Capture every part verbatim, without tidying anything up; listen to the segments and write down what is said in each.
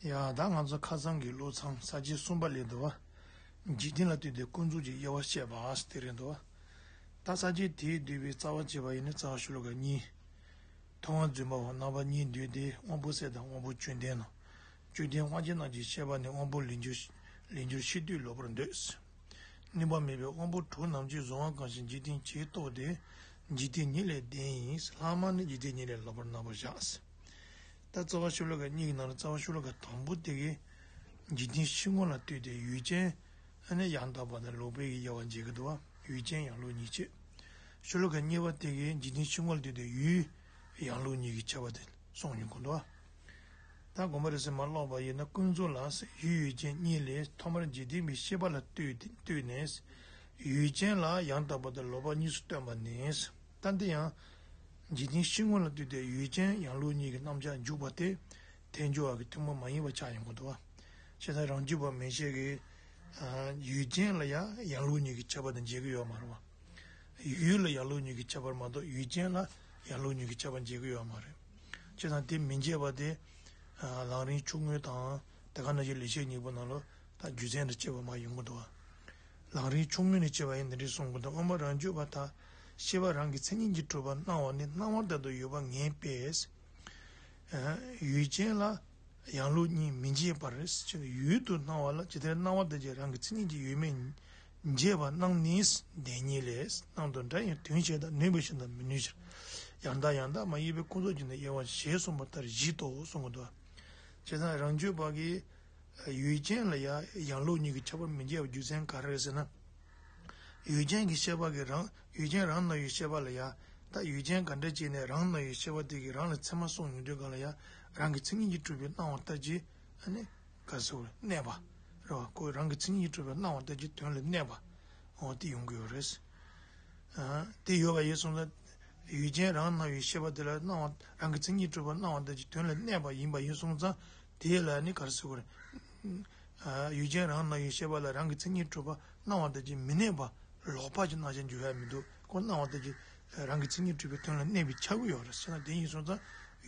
ཡ། ད་ང་ཚོ་ཁ་སང་གི་བློ་ཚང་ས་བཅད་གསུམ་པ་ལས་འདུག་བ། འཇིག་རྟེན་ལ་ལྟོས་ཏེ་ཀུན་རྫོབ་ཀྱི་དབྱེ་བ་བཤད་པ་དེ་རེད་འདུག་བ། ད་ས་བཅད་དེའི་བསྡུས་པའི་རྩ་བ་བྱས་པ་ཡིན་ན་རྩ་བ་ཤོ་ལོ་ཀ་གཉིས། མཐོང་བ་རྫུན་པའོ། རྣམ་པ་གཉིས་འདུས་ཏེ། དབང་པོ་གསལ་དང་དབང་པོ་བཅོམ་ལྡན་ནོ། བཅོམ་ལྡན་དབང་ཆེན་རྣམས་ཀྱི་བཤད་པ་ནི། དབང་པོ་ལས་འགྱུར་ལས་འགྱུར་ཤེས་འདོད་ལོག་པར་འདོད། གནོད་པ་མེད་པའི་དབང་པོ་དྲུག་རྣམས་ཀྱིས་གཟུང་བ་གང་ཞིག་འཇིག་རྟེན་ཇི་ལྟ་བ་དེ་འཇིག་རྟེན་ཉིད་ལས་བདེན་ཡིན། ལྷག་མ་ནི་འཇིག་རྟེན་ཉིད་ལས་ལོག་པར་རྣམ་པར་བཞག། ད་རྩ་བ་ཤོ་ལོ་ཀ་གཉིས་ཀྱི་ནང་ལ་རྩ་བ་ཤོ་ལོ་ཀ་དང་པོ་དེ་གིས་འཇིག་རྟེན་ཕྱི་དངོས་ལ་ལྟོས་ཏེ་ཡུལ་ཅན་ནི་ཡང་དག་པ་དང་ལོག་པའི་དབྱེ་བ་འབྱེད་ཀྱི་འདུག་བ། ཡུལ་ཅན་ཡང་ལུགས་གཉིས་བྱས། ཤོ་ལོ་ཀ་གཉིས་པ་དེ་གིས་འཇིག་རྟེན་ཕྱི་དངོས་ལ་ལྟོས་ཏེ་ཡུལ་ཡང་ལུགས་གཉིས་ཀྱི་ཁྱད་པར་དེ་གསུངས་ཡོང་གི་འདུག་བ། ད་དགོངས་པ་རེ་ཟེར་མ་ཀློག་པ་ཡིན་ན། ཀུན་རྫོབ་ལ་ཡུལ་ཡུལ་ཅན་གཉིས་ལས། ཐོག་མར་འཇིག་རྟེན་པའི་ཤེས་པ་ལ་ལྟོས་ཏེ་ལྟོས་ནས་ཡུལ་ཅན་ལ་ཡང་དག་པ་དང་ལོག་པ་གཉིས་སུ་སྟོན་པ་ནི། ད་འདི་ཡང་འཇིག་རྟེན་ཕྱི་དངོས་ལ་ལྟོས་ཏེ་ཡུལ་ཅན་ཡང་ལུགས་གཉིས་ཀྱི་རྣམ་གཞག་འཇུག་པ་དེ་ཐལ་འགྱུར་བ་གི་ཐུན་མོང་མ་ཡིན་པ་ཆགས་ཡོང་གི་འདུག་བ། བྱས་ཙང་རང་རྒྱུད་པ་མན་ཤེས་ཀྱིས་ཡུལ་ཅན་ལ་ཡང་ཡང་ལུགས་གཉིས་ཀྱི་ཁྱད་པར་དེ་འབྱེད་ཀྱི་ཡོད་མ་རེད་བ། ཡུལ་ལ་ཡང་ལུགས་གཉིས་ཀྱི་ཁྱད་པར་མ་གཏོགས་ཡུལ་ཅན་ལ་ཡང་ལུགས་གཉིས་ཀྱི་ཁྱད་པར་འབྱེད་ཀྱི་ཡོད་མ་རེད། བྱས་ཙང་དེ་མི་འབྱེད་པ་དེ་ལམ་རིམ་ཆུང་ངུ་དང་དེ་ག་ནང་བཞིན་ལེགས་བཤད་སྙིང་པོ་ནང་ལ་ད་རྒྱུ་མཚན་དང་བཅས་པ་མར་ཡོང་གི་འདུག་བ། ལམ་རིམ་ཆུང་ངུ་ནས་བཅས་པ་ཡིན་འདི་འདྲས་གསུང་གི་འདུག་དབུ་མ་རང་རྒྱུད་པ་དག་ཤེས་པ་རང་གི་མཚན་ཉིད་ཀྱིས་གྲུབ་པར་སྣང་བ་ནི་སྣང་བ་ལྟར་དུ་ཡོད་པ་ངེས་པས། ཡུལ་ཅན་ལ་ཡང་ལུགས་གཉིས་མི་འབྱེད་པར། ཡུལ་དུ་སྣང་བ་ལ་ཇི་ལྟར་སྣང་བ་ལྟར་གྱི་རང་གི་མཚན་ཉིད་ཀྱིས་ཡོད་མེད་འབྱེད་པར་སྣང་ནས་བདེན་གཉིས་ལས། སྣང་དང་འདྲ་ཡང་དོན་བྱེད་དང་ནུས་པའི་ཕྱིར་དང་མི་ནུས་ཕྱིར། ཡང་དག་ཡང་དག་མ་ཡིན་པའི་ཀུན་རྫོབ་ཀྱི་ནི་དབྱེ་བ་ཞེས་གསུངས་པ་ལྟར་བཞི་ཏོ་གསུང་གི་འདུག་བྱས་ཙང་རང་རྒྱུད་པ་གིས་ཡུལ་ཅན་ལ་ཡང་ཡང་ལུགས་གཉིས་ཀྱི་ཁྱད་པར་མི་འབྱེད་པའི་རྒྱུ་མཚན་ག་རེ་རེད་ཟེར་ན། ཡུལ་ཅན་གྱི་ཤེས་པ་གིས་རང་ཡུལ་ཅན་རང་སྣང་བའི་ཤེས་པ་ལ་ཡང་། ད་ཡུལ་ཅན་ག་འདྲ་ཅིག་ནས་རང་སྣང་བའི་ཤེས་པ་དེ་གིས་རང་ལ་མཚན་མ་གསུངས་ཡོང་དུས་གང་ལ་ཡང་རང་གི་མཚན་ཉིད་ཀྱིས་གྲུབ་པའི་སྣང་བ་ལྟར་གྱི་ཨ་ནི་ག་རེ་ཟེར་དགོས་རེད། གནས་པ་རེད་བ། ཁོ་རང་གི་མཚན་ཉིད་ཀྱིས་གྲུབ་པའི་སྣང་བ་ལྟར་གྱི་དོན་ལ་གནས་པ་འོ་དེ་ཡོང་གི་ཡོད་རེད། ཨ་དེ་ཡོད་པ་ཡིན་སོང་ཙང་ཡུལ་ཅན་རང་སྣང་བའི་ཤེས་པ་དེ་ལ་སྣང་བ་རང་གི་མཚན་ཉིད་གྲུབ་པ་སྣང་བ་དེ་ཀྱི་དོན་ལ་གནས་པ་ཡིན་པ་ཡིན་སོང་ཙང་དེ་ལ་ནི་ག་རེ་ཟེར་དགོས་རེད། ཨ་ཡུལ་ཅན་རང་སྣང་བའི་ཤེས་པ་ལ་རང་གི་མཚན་ཉིད་གྲུབ་པ་སྣང་བ་དེ་ཀྱི་མི་གནས་པ་ལོག་པ་ཀྱི་རྣམ་གཞག་འཇུག་ཡ་མི་འདུག་ཁོ་སྣང་བ་དེ་ཀྱི་རང་གི་མཚན་ཉིད་གྲུབ་པའི་དོན་ལ་གནས་པའི་ཆགས་ཀྱི་ཡོད་རེད་ཟེར་ན་དེ་ཡིན་སོང་ཙང་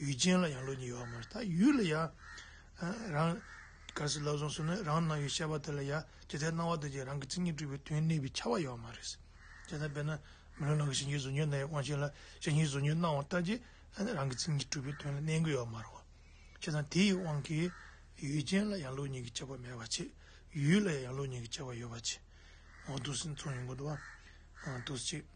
ཡུལ་ཅན་ལ་ཡང་ལུགས་གཉིས་ཡོད་མ་རེད། ད་ཡུལ་ལ་ཡང་རང་ག་རེ་ཟེར་ལབ་སོང་ཟེར་ན་རང་སྣང་བའི་ཤེས་པ་དེ་ལ་ཡང་ཇི་ལྟར་སྣང་བ་དེ་ཀྱི་རང་གི་མཚན་ཉིད་གྲུབ་པའི་དོན་གནས་པའི་ཆགས་པ་ཡོད་མ་རེད། ཇི་ལྟར་དཔེར་ན། མེ་ལོང་ནང་གི་བྱིན་གྱིས་བཟོ་ཉེས་སྣང་བའི་དབང་ཤེས་ལ་བྱིན་གྱིས་བཟོ་ཉེས་སྣང་བ་ལྟར་གྱི་རང་གི་མཚན་ཉིད་གྲུབ་པའི་དོན་ལ་གནས་ཀྱི་ཡོད་མ་རེད་བ། བྱས་ཙང་དེ་ཡི་དབང་གིས་ཡུལ་ཅན་ལ་ཡང་ལུགས་གཉིས་ཀྱི་ཁྱད་པར་མེད་པ་བྱས། ཡུལ་ལ་ཡང་ལུགས་གཉིས་ཀྱི་ཁྱད་པར་ཡོད་པ་བྱས། འོ་འདུག་སེ་མཚོན་ཡོང་གི་འདུག་བ། འདུག་སེ་བྱས།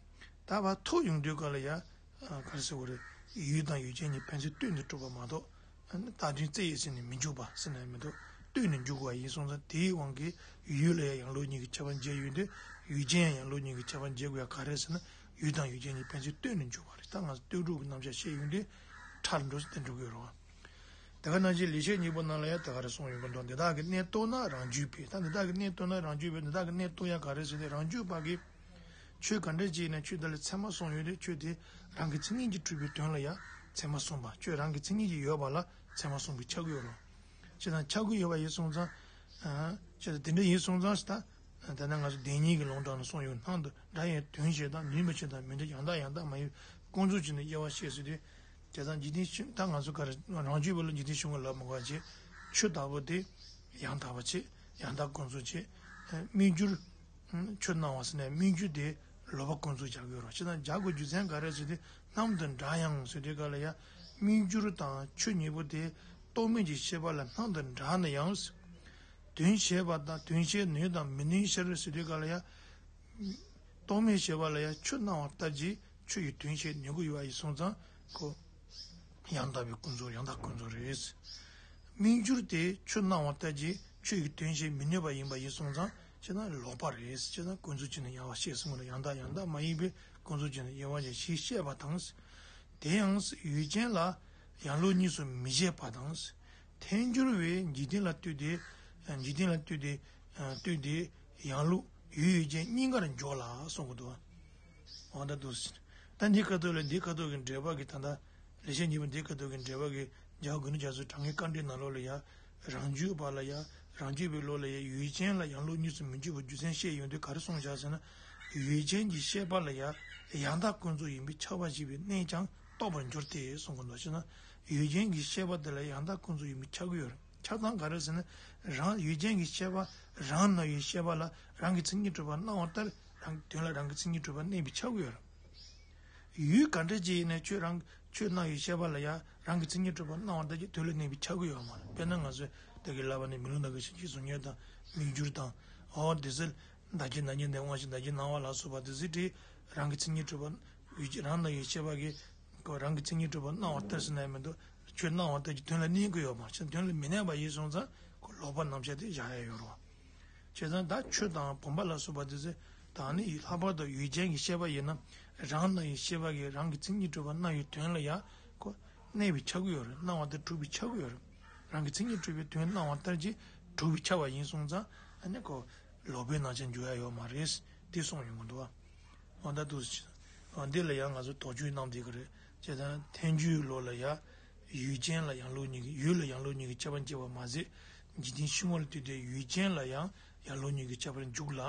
ད་བར་ཐུག་ཡོང་དུས་ག་ལ་ཡ། ག་རེ་ཟེར་དགོས་རེད། ཡུལ་དང་ཡུལ་ཅན་གཉིས་ཕན་ཚུན་བསྟུན་ནས་གྲུབ་པ་མ་གཏོགས། རྟག་དོན་རྩོད་ཡས་ཟེར་ནས་མི་འཇུག་པ་ཟེར་ན་མི་འདུག་བསྟུན་ནས་འཇུག་པ་ཡིན་སོང་ཙང་དེའི་དབང་གིས་ཡུལ་ལ་ཡང་ཡང་ལུགས་གཉིས་ཀྱི་ཁྱད་པར་འབྱེད་ཡོང་དུས་ཡུལ་ཅན་ཡང་ཡང་ལུགས་གཉིས་ཀྱི་ཁྱད་པར་འབྱེད་དགོས་ཡ་ག་རེ་ཟེར་ན་ཡུལ་དང་ཡུལ་ཅན་གཉིས་ཕན་ཚུན་བསྟུན་ནས་འཇུག་པ་རེད། ད་ང་ཚོ་ལྟོས་གྲུབ་ཀྱི་རྣམ་གཞག་བཤད་ཡོང་དུས་ཁྲ་ལ་འགྲོ་སྲིད་དེ་འགྲོ་གི་ཡོད་རེད་བ། དེ་ག་ནང་བཞིན་ལེགས་བཤད་སྙིང་པོ་ནང་ལ་ཡང་དེ་ག་རེ་གསུངས་ཡོང་གི་འདུག་འདི་དག་གི་གནས་རྟོགས་ན་རང་རྒྱུད་པས། ད་འདི་དག་གི་གནས་རྟོགས་ན་རང་རྒྱུད་པས་འདི་དག་གི་གནས་རྟོགས་ཡ་ག་རེ་ཟེར་ཏེ་རང་རྒྱུད་པ་གིས། ཆོས་ག་འདྲ་ཅིག་ཡིན་ན་ཆོས་དེ་ལ་མཚན་མ་གསུངས་ཡོད་དེ་ཆོས་དེ་རང་གི་མཚན་ཉིད་ཀྱིས་གྲུབ་པའི་དོན་ལ་ཡང་མཚན་མ་གསུངས་པ། ཆོས་རང་གི་མཚན་ཉིད་ཀྱིས་ཡོད་པ་ལ་མཚན་མ་གསུངས་པའི་ཆགས་ཡོད་རུང་། བྱས་ཙང་ཆགས་ཀྱི་ཡོད་པ་ཡིན་སོང་ཙང་། བྱས་ཙང་དེ་འདྲ་ཡིན་སོང་ཙང་ད། ད་ནི་ང་ཚོ་བདེན་གཉིས་ཀྱི་ལུང་དྲངས་ནས་གསུངས་ཡོད། སྣང་དང་འདྲ་ཡང་དོན་བྱེད་དང་ནུས་མེད་ཕྱིར་དང་མི་འདོད་ཡང་དག་ཡང་དག་མ་ཡིན་ཀུན་རྫོབ་ཀྱི་ནི་དབྱེ་བ་བཤད་ཟེར་དུས། བྱས་ཙང་འཇིག་རྟེན་ཕྱི་ད་ང་ཚོ་ག་རེ་རང་རྒྱུད་པ་ལ་འཇིག་རྟེན་ཕྱི་དངོས་ལབ་མི་དགོས་པ་བྱས། ཆོས་ལྟ་བུ་དེ་ཡང་དག་པ་བྱས་ཡང་དག་ཀུན་རྫོབ་བྱས། སྨིག་སྒྱུར། ཆོས་སྣང་བ་ཟེར་ནས་སྨིག་སྒྱུར་དེ་ལོག་པ་ཀུན་རྫོབ་སྦྱར་གྱི་ཡོད་རེད། བྱས་ཙང་སྦྱར་དགོས་རྒྱུ་མཚན་ག་རེ་ཟེར་དུས་སྣང་དང་འདྲ་ཡང་ཟེར་དུས་ག་ལ་ཡ། སྨིག་སྒྱུར་དང་ཆོས་གཉིས་པོ་དེ་རྟོག་མེད་ཀྱི་ཤེས་པ་ལ་སྣང་དང་འདྲ་ན་ཡང་། དོན་བྱེད་པ་དང་དོན་བྱེད་ནུས་དང་མི་ནུས་ཕྱིར་ཟེར་དུས་ག་ལ་ཡ། རྟོག་མེད་ཤེས་པ་ལ་ཡ་ཆོས་སྣང་བ་ལྟར་གྱི་ཆོས་ཀྱི་དོན་བྱེད་ནུས་ཀྱི་ཡོད་པ་ཡིན་སོང་ཙང་ཁོ། ཡང་དག་པའི་ཀུན་རྫོབ་ཡང་དག་ཀུན་རྫོབ་རེད། སྨིག་སྒྱུར་དེ་ཆོས་སྣང་བ་ལྟར་གྱི་ཆོས་ཀྱི་དོན་བྱེད་མི་ནུས་པ་ཡིན་པ་ཡིན་སོང་ཙང་བྱས་ན་ལོག་པ་རེད། བྱས་ན་ཀུན་རྫོབ་ཀྱི་ནི་དབྱེ་བ་བཤད་སོང་ན་ཡང་དག་ཡང་དག་མ་ཡིན་པའི་ཀུན་རྫོབ་ཀྱི་ནི་དབྱེ་བ་ཞེས་བཤད་པ་དང་། དེ་ཡང་ཡུལ་ཅན་ལ་ཡང་ལུགས་གཉིས་སུ་མི་འབྱེད་པ་དང་། ཐལ་འགྱུར་བས་འཇིག་རྟེན་ལ་ལྟོས་ཏེ། འཇིག་རྟེན་ལ་ལྟོས་ཏེ། ལྟོས་ཏེ་ཡང་ལུགས་ཡུལ་ཡུལ་ཅན་གཉིས་ཀར་འཇོག་ལ་གསུང་གི་འདུག་འོ་ད་འདུག་ཟེར། ད་འདི་ཁ་ཐུག་ལ་འདི་ཁ་ཐུག་གི་འགྲེལ་པ་གི་ད་ལྟ་ལེགས་བཤད་སྙིང་པོ་འདི་ཁ་ཐུག་གི་འགྲེལ་པ་གི་རྒྱལ་བ་དགེ་འདུན་རྒྱ་མཚོའི་དྲང་ངེས་དཀའ་འགྲེལ་ནང་ལོགས་ལ་ཡ། རང་རྒྱུད་པ་ལ་ཡ། རང་རྒྱུད་པའི་ལུགས་ལ་ཡ་ཡུལ་ཅན་ལ་ཡང་ལུགས་གཉིས་སུ་མི་འཇུག་པའི་རྒྱུ་མཚན་བཤད་ཡོང་དུས་ག་རེ་གསུངས་བཞག་ཟེར་ན། ཡུལ་ཅན་གྱི་ཤེས་པ་ལ་ཡ། ཡང་དག་ཀུན་རྫོབ་ཡིན་པས་ཁྱབ་པ་ཞེས་པའི་གནས་ཀྱང་རྟོགས་པར་འགྱུར་ཏེ་གསུང་གི་འདུག་ཅེ་ན། ཡུལ་ཅན་གྱི་ཤེས་པ་དེ་ལ་ཡང་དག་ཀུན་རྫོབ་ཡིན་པས་ཁྱབ་ཀྱི་ཡོད་རེད། ཆགས་སྡང་ག་རེ་ཟེར་ན། རང་ཡུལ་ཅན་གྱི་ཤེས་པ་རང་སྣང་བའི་ཤེས་པ་ལ་རང་གི་མཚན་ཉིད་གྲུབ་པ་སྣང་བ་ལྟར་རང་དོན་ལ་རང་གི་མཚན་ཉིད་གྲུབ་པ་གནས་པས་ཁྱབ་ཀྱི་ཡོད་རེད། ཡུལ་ག་འདྲ་ཅིག་ཡིན་ན་ཁྱོད་རང་ཁྱོད་སྣང་བའི་ཤེས་པ་ལ་ཡང་རང་གི་མཚན་ཉིད་གྲུབ་པ་སྣང་བ་ལྟར་གྱི་དོན་ལ་གནས་པས་ཁྱབ་ཀྱི་ཡོད་མ་རེད། དཔེར་ན་ང་ཚོས་ད་གིན་ལབ་པ་ནི་མི་རློམ་ལྷ་སྐུ་ཞབས་ཀྱི་གཟུགས་བརྙན་དང་མིག་སྒྱུར་དང་། འོ་དེ་ཚོ་བདག་གི་ན་ཉིན་དང་དབང་ཤེས་བདག་གི་སྣང་བ་ལ་སོགས་པ་དེ་ཚོའི་གྲས་རང་གི་མཚན་ཉིད་གྲུབ་པ་ཡུལ་ཅན་རང་སྣང་བའི་ཤེས་པ་གིས་ཁོ་རང་གི་མཚན་ཉིད་གྲུབ་པ་སྣང་བ་ལྟར་ཟེར་ན་ཡང་མི་འདུག་ཁྱོད་སྣང་བ་ལྟར་གྱི་དོན་ལ་གནས་ཀྱི་ཡོད་མ་རེད། དོན་ལ་མི་གནས་པ་ཡིན་སོང་ཙང་ཁོ་ལོག་པ་རྣམ་གཞག་དེ་བཞག་ཡ་ཡོད་རེད། བྱས་ཙང་ད་ཆོས་དང་བུམ་པ་ལ་སོགས་པ་དེ་ཚོ་ད་ནི་ལྷག་པར་དུ་ཡུལ་ཅན་གྱི་ཤེས་པ་ཡིན་ན་རང་སྣང་བའི་ཤེས་པ་གིས་རང་གི་མཚན་ཉིད་གྲུབ་པ་སྣང་བའི་དོན་ལ་ཡང་ཁོ་གནས་པས་ཁྱབ་ཀྱི་ཡོད་རེད། སྣང་བ་དེ་གྲུབ་པས་ཁྱབ་ཀྱི་ཡོད་རེད། རང་གི་མཚན་ཉིད་གྲུབ་པའི་དོན་སྣང་བ་ལྟར་གྱིས་གྲུབ་པས་ཁྱབ་པ་ཡིན་སོང་ཙང་ཨ་ནི་ཁོ་ལོག་པའི་རྣམ་གཞག་འཇོག་ཡ་ཡོད་མ་རེད། དེ་གསུངས་ཡོང་གི་འདུག་བ། འོ་ད་འདུག་སེ་བྱས། འོ་འདི་ལ་ཡང་ང་ཚོ་དོགས་གཅོད་གནང་བསྡད་ཀྱི་རེད། བྱས་ཙང་ཐལ་འགྱུར་ལུགས་ལ་ཡང་ཡུལ་ཅན་ལ་ཡང་ལུགས་གཉིས་ཀྱི་ཡུལ་ལ་ཡང་ལུགས་གཉིས་ཀྱི་ཁྱབ་པ་འཇོག་པ་མ་ཟད། འཇིག་རྟེན་ཕྱི་དངོས་ལ་ལྟོས་ཏེ་ཡུལ་ཅན་ལ་ཡང་ཡང་ལུགས་གཉིས་ཀྱི་ཁྱབ་པ་འཇོག་ལ།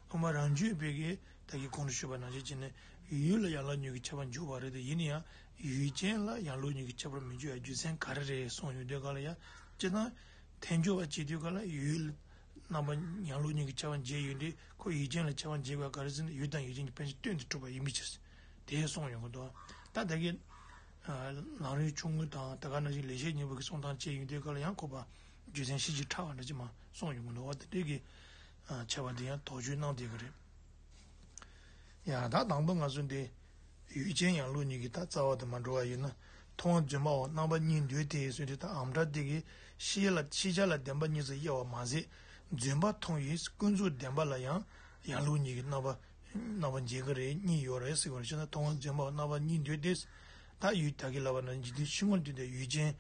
དབུ་མ་རང་རྒྱུད་པའི་གིས་ད་གིན་གོང་དུ་ཞུས་པ་ནང་བཞིན་བྱས་ནས་ཡུལ་ལ་ཡང་ལུགས་གཉིས་ཀྱི་ཁྱབ་པ་འཇོག་པ་རེད་དེ། ཡིན་ན་ཡང་ཡུལ་ཅན་ལ་ཡང་ལུགས་གཉིས་ཀྱི་ཁྱབ་པ་མི་འཇོག་ཡ་རྒྱུ་མཚན་ག་རེ་རེད་གསུངས་ཡོང་དུས་ག་ལ་ཡང་། སྤྱིར་བཏང་ཐལ་འགྱུར་བ་བྱེད་དུས་ག་ལ་ཡུལ་རྣམ་པ་ཡང་ལུགས་གཉིས་ཀྱི་ཁྱབ་པ་འབྱེད་ཡོང་དུས་ཁོ་ཡུལ་ཅན་ལ་ཁྱབ་པ་འབྱེད་པ་ག་རེ་ཟེར་ན་ཡུལ་དང་ཡུལ་ཅན་གྱི་ཕན་ཆད་བསྟུན་ཏེ་གྲུབ་པ་ཡིན་པའི་ཕྱིར། དེ་གསུངས་ཡོང་གི་འདུག་ད་ལྟ་གི་ནང་རིག་ཆུང་ངུ་དང་ད་ག་ནང་བཞིན་ལེགས་བཤད་སྙིང་པོ་གི་གསུང་སྟངས་བཅས་ཡོང་དུས་ག་ལ་ཡང་ཁོ་པ་རྒྱུ་མཚན་ཤེས་བྱེད་ཕྲ་བ་འདྲ་ཅིག་མ་གསུངས་ཡོང་གི་འདུག་བ། དེ་འདྲའི་གི་ཆེ་བ་དེ་ཡང་དོགས་གཅོད་གནང་བསྡད་ཀྱི་རེད། ཡ་ད་དང་པོ་ང་ཚོ་འདི་ཡུལ་ཅན་ཡང་ལུགས་གཉིས་ཀྱི་ད་རྩ་བ་དུ་མ་འགྲོ་བ་ཡིན་ན། མཐོང་བ་རྫུན་པའོ་རྣམ་པ་གཉིས་འདོད་དེ་ཟེར་དུས་ད་ཨམ་ཕྲག་འདི་གིས་ཤེས་བྱ་ལ་ཤེས་བྱ་ལ་བདེན་པ་གཉིས་སུ་དབྱེ་བ་མ་ཟད། རྫུན་པ་མཐོང་བའི་ཀུན་རྫོབ་བདེན་པ་ལ་ཡང་ཡང་ལུགས་གཉིས་ཀྱི་རྣམ་པ་རྣམ་པ་འབྱེད་ཀྱི་རེད། གཉིས་ཡོད་རེད་ཟེར་བ་རེད། བྱས་ན་མཐོང་བ་རྫུན་པའོ་རྣམ་པ་གཉིས་འདོད་དེ། ད་ཡུལ་ད་གིན་ལབ་པ་ན་འཇིག་རྟེན་ཕྱི་དངོས་འདོད་དེ་ཡུལ་ཅན་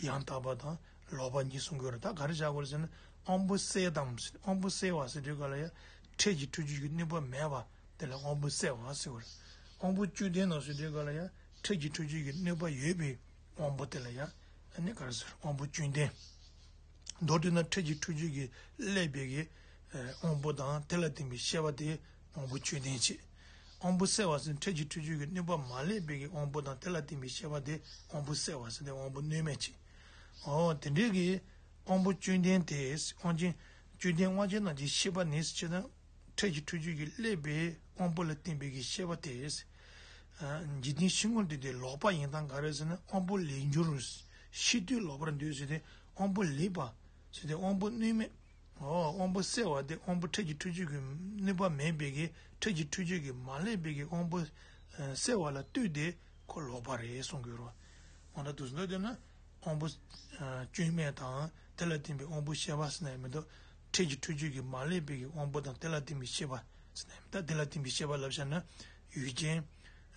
ཡང་དག་པ་དང་ལོག་པ་གཉིས་གསུང་གི་ཡོད་རེད། ད་ག་རེ་བྱ་དགོས་རེད་ཟེར་ན་དབང་པོ་གསལ་དང་། དབང་པོ་གསལ་བ་ཟེར་དུས་ག་ལ་ཡང་འཕྲལ་གྱི་འཁྲུལ་རྒྱུ་གི་གནོད་པ་མེད་པ། དེ་ལ་དབང་པོ་གསལ་བ་ཟེར་བ་རེད། དབང་པོ་བཅོམ་ལྡན་ནོ་ཟེར་དུས་ག་ལ་ཡང་འཕྲལ་གྱི་འཁྲུལ་རྒྱུ་གི་གནོད་པ་ཡོད་པའི་དབང་པོ་དེ་ལ་ཡང་ཨ་ནི་ག་རེ་ཟེར། དབང་པོ་བཅོམ་ལྡན། མདོར་བསྡུས་ན་འཕྲལ་གྱི་འཁྲུལ་རྒྱུ་གིས་བསླད་པའི་གི་དབང་པོ་དང་དེ་ལ་བརྟེན་པའི་ཤེས་པ་དེ་དབང་པོ་བཅོམ་ལྡན་བྱས། དབང་པོ་གསལ་བ་ཟེར་འཕྲལ་གྱི་འཁྲུལ་རྒྱུ་གིས་གནོད་པ་མ་བསླད་པའི་གི་དབང་པོ་དང་དེ་ལ་བརྟེན་པའི་ཤེས་པ་དེ་དབང་པོ་གསལ་བ་ཟེར་ཏེ་དབང་པོ་གནོད་མེད་བྱས། འོ་དེ་འདྲའི་གི་དབང་པོ་བཅོམ་ལྡན་དེ་དབང་ཆེན་བཅོམ་ལྡན་དབང་ཆེན་རྣམས་ཀྱི་ཤེས་པ་ནི་ཟེར་ན། འཕྲལ་གྱི་འཁྲུལ་རྒྱུ་གིས་བསླད་པའི་དབང་པོ་ལ་བརྟེན་པའི་གི་ཤེས་པ་དེ། འཇིག་རྟེན་ཕྱི་དངོས་འདོད་དེ་ལོག་པ་ཡིན་སྟངས་ག་རེ་ཟེར་ན་དབང་པོ་ལས་འགྱུར། ཕྱི་དུས་ལོག་པར་འདོད་ཟེར་ཏེ་དབང་པོ་ལེགས་པ་ཟེར་ཏེ་དབང་པོ་གནོད་མེད། འོ་དབང་པོ་གསལ་བ་དེ་དབང་པོ་འཕྲལ་གྱི་འཁྲུལ་རྒྱུ་གིས་གནོད་པ་མེད་པའི་གི་འཕྲལ་གྱི་འཁྲུལ་རྒྱུ་གིས་མ་བསླད་པའི་གི་དབང་པོ་གསལ་བ་ལ་ལྟོས་ཏེ་ཁོ་ལོག་པ་རེད་གསུང་གི་ཡོད་རེད། འོ་ན་དུས་སུ་འདོད་དེ་ན། དབང་པོ་སྐྱོན་མེད་དང་དེ་ལ་བརྟེན་པའི་དབང་པོ་ཤེས་པ་ཟེར་ན་ཡང་མི་འདུག་འཕྲལ་གྱི་འཁྲུལ་རྒྱུ་གིས་མ་བསླད་པའི་གི་དབང་པོ་དང་དེ་ལ་བརྟེན་པའི་ཤེས་པ་ཟེར་ན་ཡང་མི་འདུག་དེ་ལ་བརྟེན་པའི་ཤེས་པ་ལབ་བཞག་ན་ཡུལ་ཅན་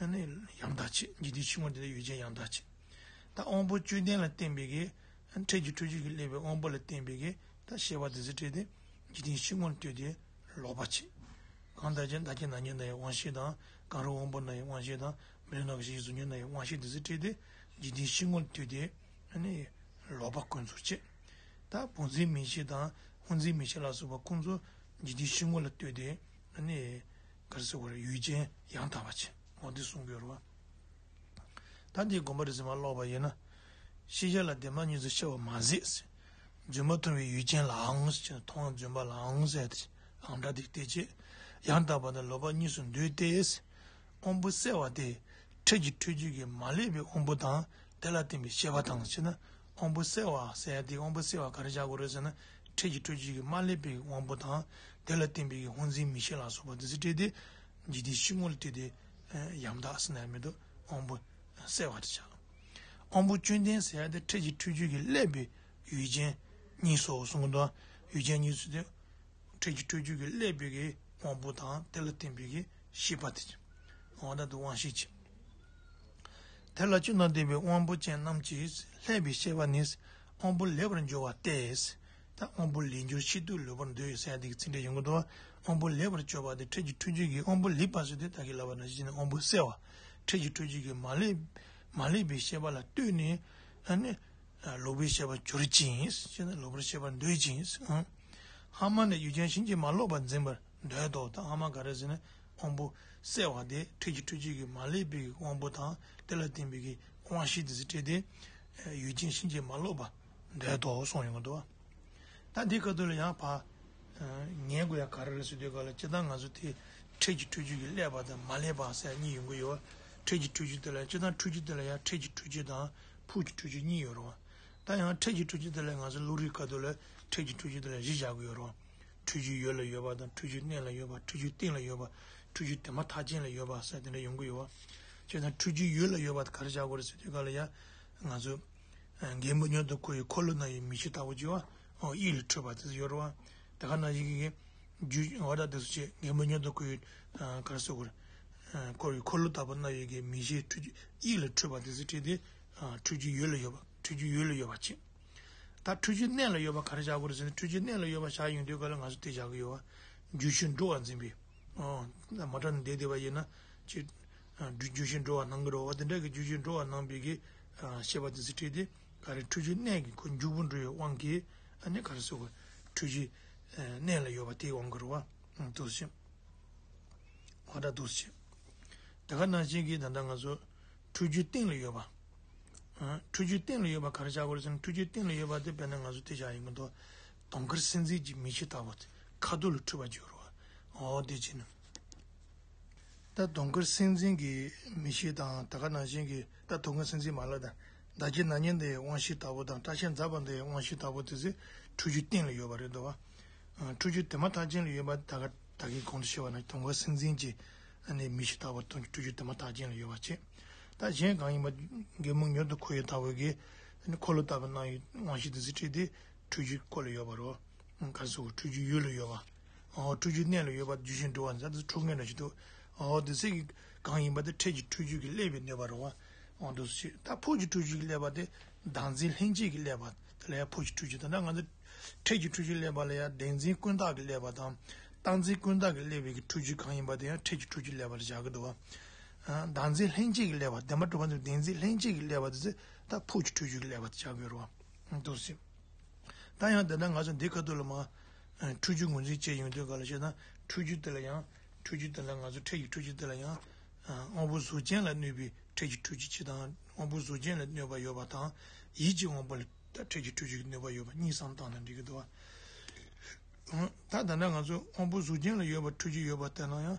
ཨ་ནི་ཡང་དག་བྱེད། འཇིག་རྟེན་ཕྱི་དངོས་འདོད་དེ་ཡུལ་ཅན་ཡང་དག་བྱེད། ད་དབང་པོ་བཅོམ་ལྡན་ལ་བརྟེན་པའི་གི་འཕྲལ་གྱི་འཁྲུལ་རྒྱུ་གིས་བསླད་པའི་དབང་པོ་ལ་བརྟེན་པའི་གི་ད་ཤེས་པ་དེ་ཚོ་སྤྲད་དེ་འཇིག་རྟེན་ཕྱི་དངོས་ལ་ལྟོས་ཏེ། ལོག་པ་བྱེད། གང་ལྟར་ཀྱང་བདག་གི་ན་ཉིན་ན་ཡང་དབང་ཤེས་དང་གང་རུང་དབང་པོ་ན་ཡང་དབང་ཤེས་དང་མི་རུང་ན་གི་ཞིག་གཟུགས་བརྙན་ན་ཡང་དབང་ཤེས་དེ་ཚོ་སྤྲད་དེ་འཇིག་རྟེན་ཕྱི་དངོས་ལ་ལྟོས་ཏེ་ཨ་ནི་ལོག་པ་ཀུན་རྫོབ་བྱེད། ད་བུམ་འཛིན་མིག་ཤེས་དང་དབུ་འཛིན་མིག་ཤེས་ལ་སོགས་པ་ཀུན་རྫོབ་འཇིག་རྟེན་ཕྱི་དངོས་ལ་ལྟོས་ཏེ་ཨ་ནི་ག་རེ་ཟེར་དགོས་རེད། ཡུལ་ཅན་ཡང་དག་པ་བྱེད། འོ་འདི་གསུང་གི་ཡོད་རེད་བ། ད་འདིའི་དགོངས་པ་རེ་ཟིན་མ་ཀློག་པ་ཡིན་ན། ཤེས་བྱ་ལ་བདེན་པ་གཉིས་སུ་ཕྱེ་བ་མ་ཟད། རྫུན་པ་མཐོང་བའི་ཡུལ་ཅན་ལའང་ཟེར་མཐོང་བ་རྫུན་པ་ལའང་ཟེར་ཏེ་ཨང་སྒྲ་དེ་བལྟས་རྗེས། ཡང་དག་པ་དང་ལོག་པ་གཉིས་སུ་འདོད་དེ། དབང་པོ་གསལ་བ་དེ་འཕྲལ་གྱི་འཁྲུལ་རྒྱུ་གིས་མ་བསླད་པའི་དབང་པོ་དང་དེ་ལ་བརྟེན་པའི་ཤེས་པ་དང་ཟེར་ན། དབང་པོ་གསལ་བ་ཟེར་ཡ་དེ་དབང་པོ་གསལ་བ་ག་རེ་བྱ་དགོས་རེད་ཟེར་ན། འཕྲལ་གྱི་འཁྲུལ་རྒྱུ་གིས་མ་བསླད་པའི་དབང་པོ་དང་དེ་ལ་བརྟེན་པའི་དབུ་འཛིན་མིག་ཤེས་ལ་སོགས་པ་དེ་ཚོ་སྤྲད་དེ། འཇིག་རྟེན་ཕྱི་དངོས་ལ་ལྟོས་ཏེ་ཡང་དག་ཟེར་ན་ཡང་མི་འདུག་དབང་པོ་གསལ་བ་དེ་བྱ། དབང་པོ་བཅོམ་ལྡན་ཟེར་ཡ་དེ་འཕྲལ་གྱི་འཁྲུལ་རྒྱུ་གིས་བསླད་པའི་ཡུལ་ཅན་གཉིས་སོ་གསུང་གི་འདུག་ཡུལ་ཅན་གཉིས་སུ་དེ་འཕྲལ་གྱི་འཁྲུལ་རྒྱུ་གིས་བསླད་པའི་གི་དབང་པོ་དང་དེ་ལ་བརྟེན་པའི་གི་ཤེས་པ་དེ། འོ་ད་དུ་དབང་ཤེས་ཀྱི། དེ་ལ་བཅུ་དང་ལྡན་པའི་དབང་པོ་ཅན་རྣམས་ཀྱིས་བསླད་པའི་ཤེས་པ་ནི་དབང་པོ་ལེགས་པར་འགྱུར་བ་སྟེ། ད་དབང་པོ་ལས་འགྱུར་ཕྱིར་དུ་ལོག་པར་འདོད་ཟེར་ཡ་དེ་གི་ཚིག་འགྲེལ་ཡོང་གི་འདུག་དབང་པོ་ལེགས་པར་གྱུར་པ་དེ་འཕྲལ་གྱི་འཁྲུལ་རྒྱུ་གིས་དབང་པོ་ལེགས་པ་ཟེར་དེ་ད་གིན་ལབ་པ་ནང་བཞིན་དབང་པོ་གསལ་བ། འཕྲལ་གྱི་འཁྲུལ་རྒྱུ་གིས་མ་བསླད་མ་བསླད་པའི་ཤེས་པ་ལ་ལྟོས་ནས་ཨ་ནི། ལོག་པའི་ཤེས་པར་གྱུར་ཅིང་། ཞེས་ན་ལོག་པར་ཤེས་པར་འདོད་ཅིང་། ཧ་མ་ནི་ཡུལ་ཅན་ཕྱིན་ཅི་མ་ལོག་པར་འཛིན་པར་འདོད་དོ། ད་ཧ་མ་ག་རེ་ཟེར་ན་དབང་པོ་གསལ་བ་དེ་འཕྲལ་གྱི་འཁྲུལ་རྒྱུ་གིས་མ་བསླད་པའི་དབང་པོ་དང་དེ་ལ་བརྟེན་པའི་གི་དབང་ཤེས་དེ་ཚོ་སྤྲད་དེ། ཡུལ་ཅན་ཕྱིན་ཅི་མ་ལོག་པར་ འདོད་དོ་གསུངས་ཡོང་གི་འདུག་བ། ད་འདི་སྐབས་དུས་ལ་ཡང་ཕ། ངན་དགོས་ཡ་ག་རེ་རེད་ཟེར་དུས་སྐབས་ལ་སྤྱིར་བཏང་ང་ཚོ་དེ་འཕྲལ་གྱི་འཁྲུལ་རྒྱུ་གི་བསླད་པ་དང་མ་བསླད་པ་ཟེར་གཉིས་ཡོང་གི་ཡོད་བ། འཕྲལ་གྱི་འཁྲུལ་རྒྱུ་དེ་ལ་སྤྱིར་བཏང་འཁྲུལ་རྒྱུ་དེ་ལ་ཡང་འཕྲལ་གྱི་འཁྲུལ་རྒྱུ་དང་ཕུགས་ཀྱི་འཁྲུལ་རྒྱུ་གཉིས་ཡོད་རེད་བ། ད་ཡང་འཕྲལ་གྱི་འཁྲུལ་རྒྱུ་དེ་ལ་ང་ཚོ་བློ་རིག་སྐབས་དུས་ལ་འཕྲལ་གྱི་འཁྲུལ་རྒྱུ་དེ་ལ་བཞི་བཞག་གི་ཡོད་རེད་བ། འཁྲུལ་རྒྱུ་ཡོད་ལ་ཡོད་པ་དང་འཁྲུལ་རྒྱུ་གནས་ལ་ཡོད་པ། འཁྲུལ་རྒྱུ་རྟེན་ལ་ཡོད་པ། འཁྲུལ་རྒྱུ་དེ་མ་ཐག་ཅན་ལ་ཡོད་པ་ཟེར་དེ་འདྲ་ཡོང་གི་ཡོད་བ། བྱས་ཙང་འཁྲུལ་རྒྱུ་ཡོད་ལ་ཡོད་པ་དེ་ག་རེ་བཞག་དགོས་རེད་ཟེར་དུས་སྐབས་ལ་ཡང་ང་ཚོ། འགལ་འབུ་མྱུར་དུ་འཁོར་བའི་འཁོར་ལོ་ན་ཡོད་མིག་ཤེས་ལྟ་བུ་ཅིག་བ། ཨོ་དབྱིངས་ལ་འཕྲོད་པ་དེ་ཚོ་ཡོད་རེད་བ། དེ་ག་ནང་བཞིན་གྱི་རྒྱུ་འོ་ད་དེ་ཚོ་བྱས་འགལ་འབུ་མྱུར་དུ་འཁོར་བའི་ག་རེ་ཟེར་དགོས་རེད། འཁོར་བའི་འཁོར་ལོ་ལྟ་བུ་ན་ཡོད་ཀྱི་མིག་ཤེས་འཁྲུལ་རྒྱུ་དབྱིངས་ལ་འཕྲོད་པ་དེ་ཚོ་བྲིས་ཏེ། འཁྲུལ་རྒྱུ་ཡོད་ལ་ཡོད་པ་འཁྲུལ་རྒྱུ་ཡོད་ལ་ཡོད་པ་བྱས། ད་འཁྲུལ་རྒྱུ་གནས་ལ་ཡོད་པ་ག་རེ་བཞག་དགོས་རེད་ཟེར་ན་འཁྲུལ་རྒྱུ་གནས་ལ་ཡོད་པ་བཞག་ཡོང་དུས་སྐབས་ལ་ང་ཚོ་དེ་བཞག་གི་ཡོད་བ། རྒྱུ་ཤེས་འགྲོ་བ་འཛིན་པའི། ཨོ། མ་དྲག་ནས་བསྡད་བསྡད་པ་ཡིན་ན། ཅི། རྒྱུ་རྒྱུ་ཤེས་འགྲོ་བ་སྣང་གི་རེད་བ། དེ་འདྲ་གི་རྒྱུ་ཤེས་འགྲོ་བ་སྣང་བའི་གི། ཤེས་པ་དེ་ཚོ་བྲིས་ཏེ། ག་རེ་འཁྲུལ་རྒྱུ་གནས་ཀྱི་ཁོ་འཇུག་པོ་འགྲོ་བའི་དབང་གིས། ཨ་ནི་ག་རེ་ཟེར་དགོས། འཁྲུལ་རྒྱུ། གནས་ལ་ཡོད་པ་དེའི་དབང་གིས་རེད་བ། འདུག་སེ། འོ་ད་འདུག་སེ། དེ་ག་ནང་བཞིན་གྱི་ད་ལྟ་ང་ཚོ། འཁྲུལ་རྒྱུ་གཏན་ལ་ཡོད་པ། ཨ། འཁྲུལ་རྒྱུ་གཏན་ལ་ཡོད་པ་ག་རེ་བྱ་དགོས་རེད་ཟེར་ན་འཁྲུལ་རྒྱུ་གཏན་ལ་ཡོད་པ་དེ་དཔེར་ན་ང་ཚོ་དེ་བྱ་ཡིན་གྱི་འདུག་དུང་དཀར་སེམས་ཅན་གྱི་མིག་ཤེས་ལྟ་བུ་དེ་ཁ་དོག་ལ་འཁྲུལ་པ་བརྗོད་རོགས། འོ་དེ་བྱས་ན། ད་དུང་དཀར་སེམས་ཅན་གྱི་མིག་ཤེས་དང་ད་ག་ནང་བཞིན་གྱི་ད་དུང་དཀར་སེམས་ཅན་མ་ལ་དང་བདག་གི་ན་མཉམ་དེ་དབང་ཤེས་ལྟ་བུ་དང་སྐྲ་ཤད་འཛག་པ་དེ་དབང་ཤེས་ལྟ་བུ་དེ་ཚོ་འཁྲུལ་རྒྱུ་གཏན་ལ་ཡོད་པ་རེད་འདུག་བ། འཁྲུལ་རྒྱུ་དེ་མ་ཐག་ཅན་ལ་ཡོད་པ་ད་ག་ད་གིན་གོང་དུ་བཤད་པ་ན་དུང་དཀར་སེམས་ཅན་གྱི་ཨ་ནི་མིག་ཤེས་ལྟ་བུ་དང་འཁྲུལ་རྒྱུ་དེ་མ་ཐག་ཅན་ལ་ཡོད་པ་བྱས། ད་གཞན་གང་ཡིན་པ་འགལ་འབུ་མྱུར་དུ་འཁོར་བའི་ལྟ་བུ་གི་ཨ་ནི་འཁོར་ལོ་ལྟ་བུ་སྣང་བའི་དབང་ཤེས་དེ་ཚོ་བྲིས་ཏེ་འཁྲུལ་རྒྱུ་ཁོ་ལ་ཡོད་པ་རེད། ག་རེ་ཟེར་དགོས། འཁྲུལ་རྒྱུ་ཡུལ་ལ་ཡོད་པ། འོ་འཁྲུལ་རྒྱུ་གནས་ལ་ཡོད་པ་རྒྱུ་ཤེས་འགྲོ་བ་ཟེར་དུས་འཁྲུལ་ངེས་འདྲ་ཞིག་འདུག་འོ་དེ་ཚེ་གི་གང་ཡིན་པ་དེ་འཕྲལ་གྱི་འཁྲུལ་རྒྱུ་གི་བསླད་པའི་གནོད་པ་རེད་བ། འོ་འདུག་སེ་ད་ཕུགས་ཀྱི་འཁྲུལ་རྒྱུ་གི་བསླད་པ་དེ་བདག་འཛིན་ལྷན་སྐྱེས་ཀྱི་བསླད་པ་དེ་ལ་ཡང་ཕུགས་ཀྱི་འཁྲུལ་རྒྱུ་ད་ལྟ་ང་ཚོ་འཕྲལ་གྱི་འཁྲུལ་རྒྱུ་བསླད་པ་ལ་ཡང་བདེན་འཛིན་ཀུན་བཏགས་ཀྱི་བསླད་པ་དང་། རྟག་འཛིན་ཀུན་བཏགས་ཀྱི་བསླད་པའི་གི་འཁྲུལ་རྒྱུ་གང་ཡིན་པ་དེ་ཡང་འཕྲལ་གྱི་འཁྲུལ་རྒྱུ་བསླད་པ་ལ་བཞག་གི་འདུག་བ། བདག་འཛིན་ལྷན་སྐྱེས་ཀྱི་བསླད་པ་བདེན་པར་གྲུབ་པ་ཚོ་བདེན་འཛིན་ལྷན་སྐྱེས་ཀྱི་བསླད་པ་དེ་ཚོ་ད་ཕུགས་ཀྱི་འཁྲུལ་རྒྱུ་གི་བསླད་པ་དེ་བཞག་གི་ཡོད་རེད་བ། འདུག་སེ། ད་ཡང་དེ་ལྟར་ང་ཚོ་འདི་ཁ་ཐུག་ལ་མ། འཁྲུལ་རྒྱུ་ངོས་འཛིན་བྱས་ཡོང་དུས་ག་ལ་ཞེ་ན། འཁྲུལ་རྒྱུ་དེ་ལ་ཡང་། འཁྲུལ་རྒྱུ་དེ་ལ་ང་ཚོ་འཕྲལ་གྱི་འཁྲུལ་རྒྱུ་དེ་ལ་ཡང་། དབང་པོ་གཟུགས་ཅན་ལ་གནོད་པའི་འཕྲལ་གྱི་འཁྲུལ་རྒྱུ་གཅིག་དང་དབང་པོ་གཟུགས་ཅན་ལ་གནོད་པ་ཡོད་པ་དང་། ཡིད་ཀྱི་དབང་པོ་ལ་ད་འཕྲལ་གྱི་འཁྲུལ་རྒྱུ་གི་གནོད་པ་ཡོད་པ་གཉིས་བསམ་བཏང་ན་འགྲིག་གི་འདུག་བ། ད་ད་ལྟ་ང་ཚོ་དབང་པོ་གཟུགས་ཅན་ལ་ཡོད་པ་འཁྲུལ་རྒྱུ་ཡོད་པ་དེ་ལ་ཡང་།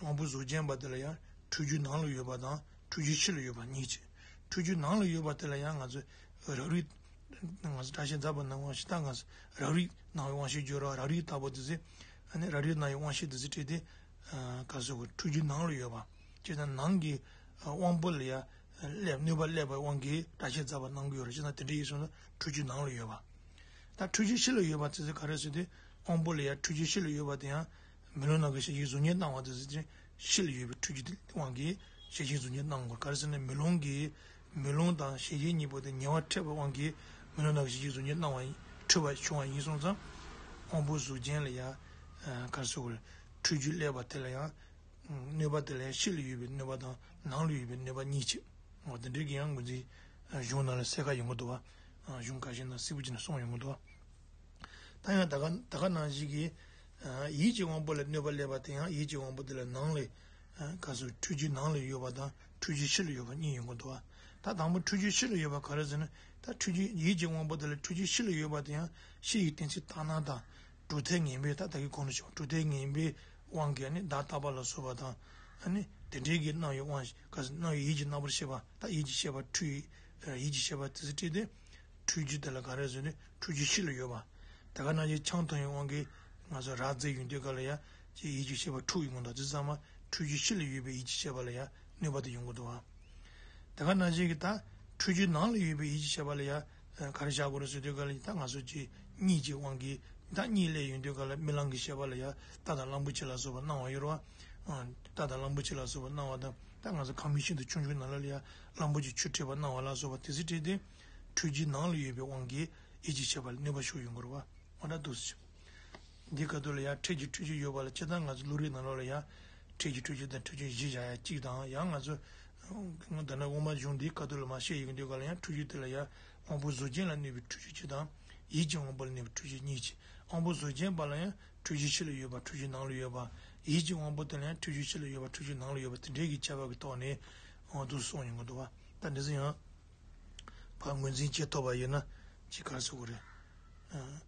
དབང་པོ་གཟུགས་ཅན་པ་དེ་ལ་ཡང་འཁྲུལ་རྒྱུ་ནང་ལ་ཡོད་པ་དང་འཁྲུལ་རྒྱུ་ཕྱི་ལ་ཡོད་པ་གཉིས་བྱས། འཁྲུལ་རྒྱུ་ནང་ལ་ཡོད་པ་དེ་ལ་ཡང་ང་ཚོས་རབ་རིབ། ང་ཚོ་སྐྲ་ཤད་འཛག་པ་སྣང་བ་ཞིག་ད་ང་ཚོ་རབ་རིབ་སྣང་བའི་དབང་ཤེས་སྦྱོར་བ་རབ་རིབ་ལྟ་བུ་དེ་ཚོས། ཨ་ནི་རབ་རིབ་སྣང་བའི་དབང་ཤེས་དེ་ཚོས་བྲིས་ཏེ། ག་ཟེར་དགོས་འཁྲུལ་རྒྱུ་ནང་ལ་ཡོད་པ། བྱས་ཙང་ནང་གི་དབང་པོ་ལ་ཡང་བསླད་གནོད་པ་བསླད་པའི་དབང་གིས་སྐྲ་ཤད་འཛག་པ་སྣང་གི་ཡོད་རེད། བྱས་ཙང་དེ་འདྲ་ཡིན་སོང་ན་འཁྲུལ་རྒྱུ་ནང་ལ་ཡོད་པ། ད་འཁྲུལ་རྒྱུ་ཕྱི་ལ་ཡོད་པ་དེ་ཚོ་ག་རེ་ཟེར་ཏེ། དབང་པོ་ལ་ཡང་འཁྲུལ་རྒྱུ་ཕྱི་ལ་ཡོད་པ་དེ་ཡང་། མེ་ལོང་ནང་གི་ཞལ་གྱི་གཟུགས་བརྙན་སྣང་བ་དེ་ཚོ་དེ་ཕྱི་ལ་ཡོད་པའི་འཁྲུལ་རྒྱུ་དེ་དབང་གིས་ཞལ་གྱི་གཟུགས་བརྙན་སྣང་དགོས། ག་རེ་ཟེར་ན་མེ་ལོང་གི། མེ་ལོང་དང་ཞལ་གྱི་གཉིས་པོ་དེ་ཉེ་བར་འཕྲད་པའི་དབང་གིས་མེ་ལོང་ནང་གི་ཞལ་གྱི་གཟུགས་བརྙན་སྣང་བ་ཡིན་འཁྲུལ་པ་བྱུང་བ་ཡིན་སོང་ཙང་། དབང་པོ་གཟུགས་ཅན་ལ་ཡང་། ག་རེ་ཟེར་དགོས་རེད། འཁྲུལ་རྒྱུ་བསླད་པ་དེ་ལ་ཡང་། གནོད་པ་དེ་ལ་ཡང་ཕྱི་ལ་ཡོད་པའི་གནོད་པ་དང་ནང་ལ་ཡོད་པའི་གནོད་པ་གཉིས་བྱས། འོ་དེ་འདྲའི་གི་ཡང་ངོས་འཛིན་གཞུང་ནང་ལ་གསལ་ཁ་ཡོང་གི་འདུག་བ། གཞུང་ཁ་ཤས་ནང་གསལ་པོ་བྱས་ནས་གསུངས་ཡོང་གི་འདུག་བ། ད་ཡང་ད་ག་ད་ག་ནང་བཞིན་གྱི། ཡིད་ཀྱི་དབང་པོ་ལ་གནོད་པ་བསླད་པ་དེ་ཡང་ཡིད་ཀྱི་དབང་པོ་དེ་ལ་ནང་ལ། ག་ཟེར་འཁྲུལ་རྒྱུ་ནང་ལ་ཡོད་པ་དང་འཁྲུལ་རྒྱུ་ཕྱི་ལ་ཡོད་པ་གཉིས་ཡོང་གི་འདུག་བ། ད་དང་པོ་འཁྲུལ་རྒྱུ་ཕྱི་ལ་ཡོད་པ་ག་རེ་ཟེར་ན། ད་འཁྲུལ་རྒྱུ་ཡིད་ཀྱི་དབང་པོ་དེ་ལ་འཁྲུལ་རྒྱུ་ཕྱི་ལ་ཡོད་པ་དེ་ཡང་ཕྱི་ཡི་གཏན་ཚིགས་ལྟར་སྣང་དང་། གྲུབ་མཐའི་ངེས་པས་ད་ད་གིན་གོང་དུ་ཞུས་པ་གྲུབ་མཐའི་ངེས་པའི་དབང་གིས་ནི་བརྡ་རྟག་པ་ལ་སོགས་པ་དང་། ཨ་ནི་དེ་འདྲའི་གི་སྣང་བའི་དབང་ག་ཟེར་སྣང་བའི་ཡིད་ཀྱི་རྣམ་པར་ཤེས་པ་ད་ཡིད་ཀྱི་ཤེས་པ་འཁྲུལ་ཡིད་ཀྱི་ཤེས་པ་དེ་ཚོ་བྲིས་ཏེ། འཁྲུལ་རྒྱུ་དེ་ལ་ག་རེ་ཟེར་ན་འཁྲུལ་རྒྱུ་ཕྱི་ལ་ཡོད་པ། དེ་ག་ནང་བཞིན་ཆང་འཐུང་བའི་དབང་གིས་ང་ཚོ་རག་རྫས་ཡོང་དུས་ག་ལ་ཡང་ཅིག་ཡིད་ཀྱི་ཤེས་པ་འཁྲུགས་ཡོང་གི་འདུག་དེ་ཚང་མ་འཁྲུལ་རྒྱུ་ཕྱི་ལ་ཡོད་པའི་ཡིད་ཀྱི་ཤེས་པ་ལ་ཡང་གནོད་པ་དེ་ཡོང་གི་འདུག་བ། དེ་ག་ནང་བཞིན་གྱི་ད་འཁྲུལ་རྒྱུ་ནང་ལ་ཡོད་པའི་ཡིད་ཀྱི་ཤེས་པ་ལ་ཡང་ག་རེ་བཞག་དགོས་རེད་ཟེར་དུས་ག་ལ་ཡང་ད་ང་ཚོ་ཅིག་གཉིད་ཀྱི་དབང་གིས་ད་གཉིད་སླེབས་ཡོང་དུས་ག་ལ་རྨི་ལམ་གྱི་ཤེས་པ་ལ་ཡང་རྟ་དང་གླང་པོ་ཆེ་ལ་སོགས་པ་སྣང་བ་ཡོད་རེད་བ། རྟ་དང་གླང་པོ་ཆེ་ལ་སོགས་པ་སྣང་བ་དང་ད་ང་ཚོ་ཁང་མིག་ཤིན་ཏུ་ཆུང་ཆུང་ནང་ལ་ལ་ཡང་གླང་པོ་ཆེ་ཆུ་ཁྲིད་པ་སྣང་བ་ལ་སོགས་པ་དེ་ཚོ་བྲིས་ཏེ། འཁྲུལ་རྒྱུ་ནང་ལ་ཡོད་པའི་དབང་གིས་ཡིད་ཀྱི་ཤེས་པ་ལ་གནོད་པ་ཞུགས་ཡོང་གི་རེད་བ། འོ་ན་འདུག་སེ། འདི་སྐབས་དུས་ལ་ཡང་འཕྲལ་གྱི་འཁྲུལ་རྒྱུ་ཡོད་པ་ལ་སྤྱིར་བཏང་ང་ཚོ་བློ་རིག་ནང་ལོགས་ལ་ཡང་འཕྲལ་གྱི་འཁྲུལ་རྒྱུ་དང་འཁྲུལ་རྒྱུ་གཞི་བཞག་ཡ་གཅིག་དང་ཡང་ང་ཚོ་ད་ནི་དབུ་མ་གཞུང་འདིའི་སྐབས་དུས་ལ་མ་བཤད་ཡོང་དུས་ག་ལ་ཡང་འཁྲུལ་རྒྱུ་དེ་ལ་ཡང་དབང་པོ་གཟུགས་ཅན་ལ་གནོད་པའི་འཁྲུལ་རྒྱུ་གཅིག་དང་ཡིད་ཀྱི་དབང་པོ་ལ་གནོད་པའི་འཁྲུལ་རྒྱུ་གཉིས་ཀྱི་དབང་པོ་གཟུགས་ཅན་པ་ལ་ཡང་འཁྲུལ་རྒྱུ་ཕྱི་ལ་ཡོད་པ་འཁྲུལ་རྒྱུ་ནང་ལ་ཡོད་པ། ཡིད་ཀྱི་དབང་པོ་དེ་ལ་ཡང་འཁྲུལ་རྒྱུ་ཕྱི་ལ་ཡོད་པ་འཁྲུལ་རྒྱུ་ནང་ལ་ཡོད་པ་དེ་འདྲའི་གི་ཁྱད་པར་གྱི་ཐོག་ནས་འོ་འདུག་གསུངས་ཡོང་གི་འདུག་བ། ད་འདི་ཚོ་ཡང་། ཕར་ངོས་འཛིན་བྱེད་ཐུབ་པ་ཡིན་ན། ཅིག་ག་རེ་ཟེར་དགོས་རེད། ཨ།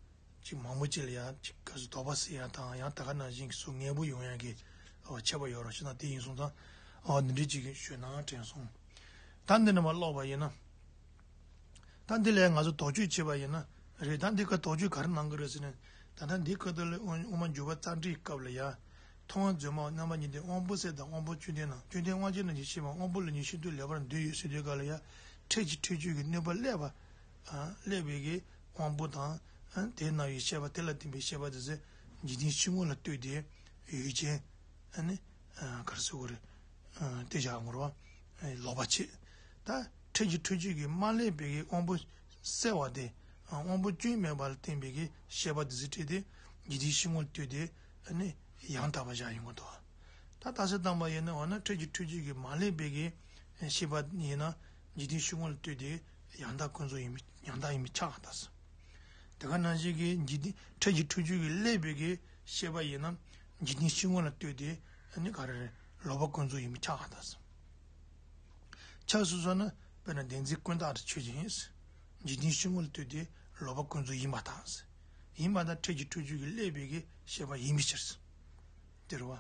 ཅིག་མང་པོ་ཅིག་ལ་ཡང་ཅིག་ག་རེ་ཟེར། དོགས་པ་སེལ་ཡག་དང་ཡང་ད་ག་ནང་བཞིན་གྱི་སུ་ངན་པོ་ཡོང་ཡག་གི་ཨ་ཁྱད་པར་ཡོད་རེད་ཟེར་ན། དེ་ཡིན་སོང་ཙང་ཨ་འདི་འདྲ་ཅིག་ཞུས་ན་དྲན་སོང་། ད་འདི་ནས་མར་ཀློག་པ་ཡིན་ན། ད་འདི་ལ་ང་ཚོ་དོགས་གཅོད་བྱེད་པ་ཡིན་ན་རེད། ད་འདི་ཀ་དོགས་གཅོད་ག་རེ་གནང་གི་རེད་ཟེར་ན། ད་ལྟ་འདི་ཀ་ད་ལ་དབུ་དབུ་མ་འཇུག་པ་རྩ་འགྲེལ་སྐབས་ལ་ཡ། མཐོང་བ་རྫུན་མ་རྣམ་པ་གཉིས་ཏེ། དབང་པོ་གསལ་དང་དབང་པོ་བཅོམ་ལྡན་རྣམས། བཅོམ་ལྡན་དབང་ཆེན་རྣམས་ཀྱི་ཤེས་པ་དབང་པོ་ལ་ཉིད་ཤིན་ཏུ་ལེགས་པར་འདུས་ཡོད་ཟེར་དུས་སྐབས་ལ་ཡ། འཕྲལ་གྱི་འཁྲུལ་རྒྱུ་གི་གནོད་པ་བསླད་པ། ཨ། བསླད་པའི་གི་དབང་པོ་དང་། ཨ། དེ་རྣམས་ཀྱི་ཤེས་པ། དེ་ལ་བརྟེན་པའི་ཤེས་པ་དེ་ཚོ་འཇིག་རྟེན་ཤིན་ལྔ་ལ་ལྟོས་ཏེ་ཡུལ་ཅན། ཨ་ནི། ཨ། ག་རེ་ཟེར་དགོས་རེད། ཨ། དེ་བཞག་དགོས་རེད་པ། ཨ། ལོག་པ་བྱེད། ད་འཕྲལ་གྱི་འཁྲུལ་རྒྱུ་གིས་མ་བསླད་པའི་གི་དབང་པོ་གསལ་བ་དེ། ཨ། དབང་པོ་བཅོམ་མེད་པ་ལ་བརྟེན་པའི་གི་ཤེས་པ་དེ་ཚོ་སྤྲད་དེ་འཇིག་རྟེན་ཤིན་ལྔ་ལ་ལྟོས་ཏེ། ཨ་ནི། ཡང་དག་པ་བཞག་ཡོང་གི་འདུག། ད་རྟགས་གསལ་བཏང་པ་ཡིན་ན། འོ་ན་འཕྲལ་གྱི་འཁྲུལ་རྒྱུ་གིས་མ་བསླད་པའི་གི་ཤེས་པ་ཡིན་ན་འཇིག་རྟེན་ཤིན་ལྔ་ལ་ལྟོས་ཏེ་ཡང་དག་ཀུན་རྫོབ་ཡིན་པའི། ཡང་དག་ཡིན་པས་ཁྱབ་པར་ཐལ། དེ་ག་ནང་བཞིན་གྱི་འཇིག་རྟེན་འཕྲལ་གྱི་འཁྲུལ་རྒྱུ་གིས་བསླད་པའི་གི་ཤེས་པ་ཡིན་ན་འཇིག་རྟེན་ཤིན་ལྔ་ལ་ལྟོས་ཏེ། ཨ་ནི་ག་རེ་རེད། ལོག་པ་ཀུན་རྫོབ་ཡིན་པས་ཁྱབ་པར་ཐལ། ཁྱབ་སོང་ན། དཔེར་ན་བདེན་འཛིན་ཀུན་བརྟགས་དང་ཆོས་ཅན། འཇིག་རྟེན་ཤིན་ལྔ་ལ་ལྟོས་ཏེ་ལོག་པ་ཀུན་རྫོབ་ཡིན་པར་ཐལ། ཡིན་པར་ཐལ། འཕྲལ་གྱི་འཁྲུལ་རྒྱུ་གིས་བསླད་པའི་གི་ཤེས་པ་ཡིན་པའི་ཕྱིར། དེ་རེད་པ།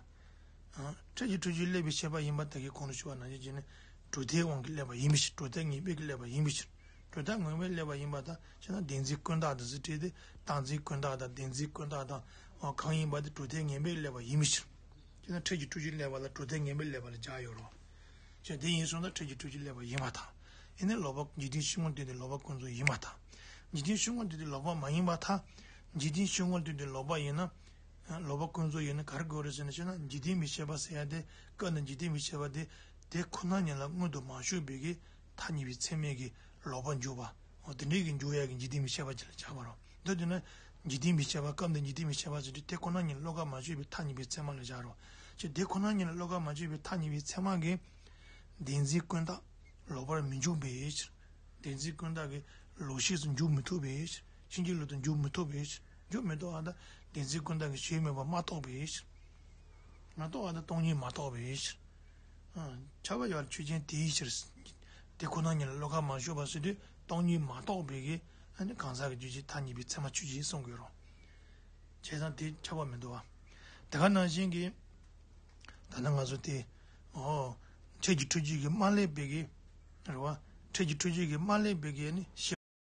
ཨ། འཕྲལ་གྱི་འཁྲུལ་རྒྱུ་བསླད་པའི་ཤེས་པ་ཡིན་པར་ཐལ་གྱི་གོང་དུ་ཞུས་པ་ནང་བཞིན་བྱས་ནས། གྲུབ་མཐའི་དབང་གིས་བསླད་པ་ཡིན་པའི་ཕྱིར། གྲུབ་མཐའ་ངེས་པའི་གིས་བསླད་པ་ཡིན་པའི་ཕྱིར། གྲུབ་མཐའ་ངེས་པས་བསླད་པ་ཡིན་པར་ཐལ། བྱས་ན་བདེན་འཛིན་ཀུན་བརྟགས་དང་ཟེར་བྲིས་ཏེ། རྟག་འཛིན་ཀུན་བརྟགས་དང་བདེན་འཛིན་ཀུན་བརྟགས་དང་། ཨ། གང་ཡིན་པ་དེ་གྲུབ་མཐའི་ངེས་པས་བསླད་པ་ཡིན་པའི་ཕྱིར། བྱས་ན་འཕྲལ་གྱི་འཁྲུལ་རྒྱུ་བསླད་པ་ལ་གྲུབ་མཐའི་ངེས་པས་བསླད་པ་ལ་སྦྱར་ཡོད་རེད་པ། བྱས་དེ་ཡིན་སོང་ན་འཕྲལ་གྱི་འཁྲུལ་རྒྱུ་བསླད་པ་ཡིན་པར་ཐལ། ཡིན་ནའི་ལོག་པ། འཇིག་རྟེན་ཤིན་ལྔ་ལ་ལྟོས་ཏེ་ལོག་པ་ཀུན་རྫོབ་ཡིན་པར་ཐལ། འཇིག་རྟེན་ཤིན་ལྔ་ལ་ལྟོས་ཏེ་ལོག་པ་མ་ཡིན་པར་ཐལ། འཇིག་རྟེན་ཤིན་ལྔ་ལ་ལྟོས་ཏེ་ལོག་པ་ཡིན་ན། ལོག་པ་ཀུན་རྫོབ་ཡིན་ན་ག་རེ་དགོས་རེད་ཟེར་ན། བྱས་ན་འཇིག་རྟེན་མི་ཤེས་པ་ཟེར་ཡ་དེ། སྐབས་འདིར་འཇིག་རྟེན་མི་ཤེས་པ་དེ། དེ་ཁོ་ན་ཉིད་ལ་མངོན་དུ་མ་ཞུགས་པའི་གི་ཐ་སྙད་པའི་ཚད་མས་གི་ལོག་པར་འཇོག་པ། འོ་དེ་འདྲའི་གི་འཇོག་ཡ་གི་འཇིག་རྟེན་མི་ཤེས་པ་ཅིག་ལ་སྦྱར་བ་རེད། མདོར་བསྡུས་ན། འཇིག་རྟེན་མི་ཤེས་པ། སྐབས་འདིར་འཇིག་རྟེན་མི་ཤེས་པ་ཟེར་དུས་དེ་ཁོ་ན་ཉིད་ལ་བློ་ཁ་མ་ཞུགས་པའི་ཐ་སྙད་པའི་ཚད་མ་ལ་སྦྱར་རོ། ཅེས་དེ་ཁོ་ན་ཉིད་ལ་བློ་ཁ་མ་ཞུགས་པའི་ཐ་སྙད་པའི་ཚད་མ་གིས། བདེན་འཛིན་ཀུན་བརྟགས་ལོག་པར་མི་འཇོག་པའི་ཕྱིར། བདེན་འཛིན་ཀུན་བརྟགས་ཀྱི་ལོག་ཤེས་སུ་འཇོག་མི་ཐུབ་པའི་ཕྱིར། ཕྱིན་ཅི་ལོག་ཏུ་འཇོག་མི་ཐུབ་པའི་ཕྱིར། འཇོག་མི་ཐུབ་པ་དང་། བདེན་འཛིན་ཀུན་བརྟགས་ཀྱི་གཞི་མེད་པར་མ་རྟོགས་པའི་ཕྱིར། མ་རྟོགས་པ་དང་སྟོང་ཉིད་མ་རྟོགས་པའི་ཕྱིར། ཨ། ཁྱབ་པ་ཡོད་པར་ཆོས་ཅན། དེའི་ཕྱིར། དེ་ཁོ་ན་ཉིད་ལ་བློ་ཁ་མ་ཞུགས་པ་ཟེར་དུས་སྟོང་ཉིད་མ་རྟོགས་པའི་གི། ཨ་ནི་གང་ཟག་གི་རྒྱུད་ཀྱི་ཐ་སྙད་པའི་ཚད་མ་ཆོས་ཅན་གསུང་དགོས་རེད། བྱས་ཙང་དེ་ཁྱབ་པ་མི་འདུག་པ། དེ་ག་ནང་བཞིན་གྱི། ད་ནི་ང་ཚོ་དེ། ཨོ། འཕྲལ་གྱི་འཁྲུལ་རྒྱུ་གིས་མ་བསླད་པའི་གི། རེད་པ། འཕྲལ་གྱི་འཁྲུལ་རྒྱུ་གིས་མ་བསླད་པའི་གི་ནི་ཤེས།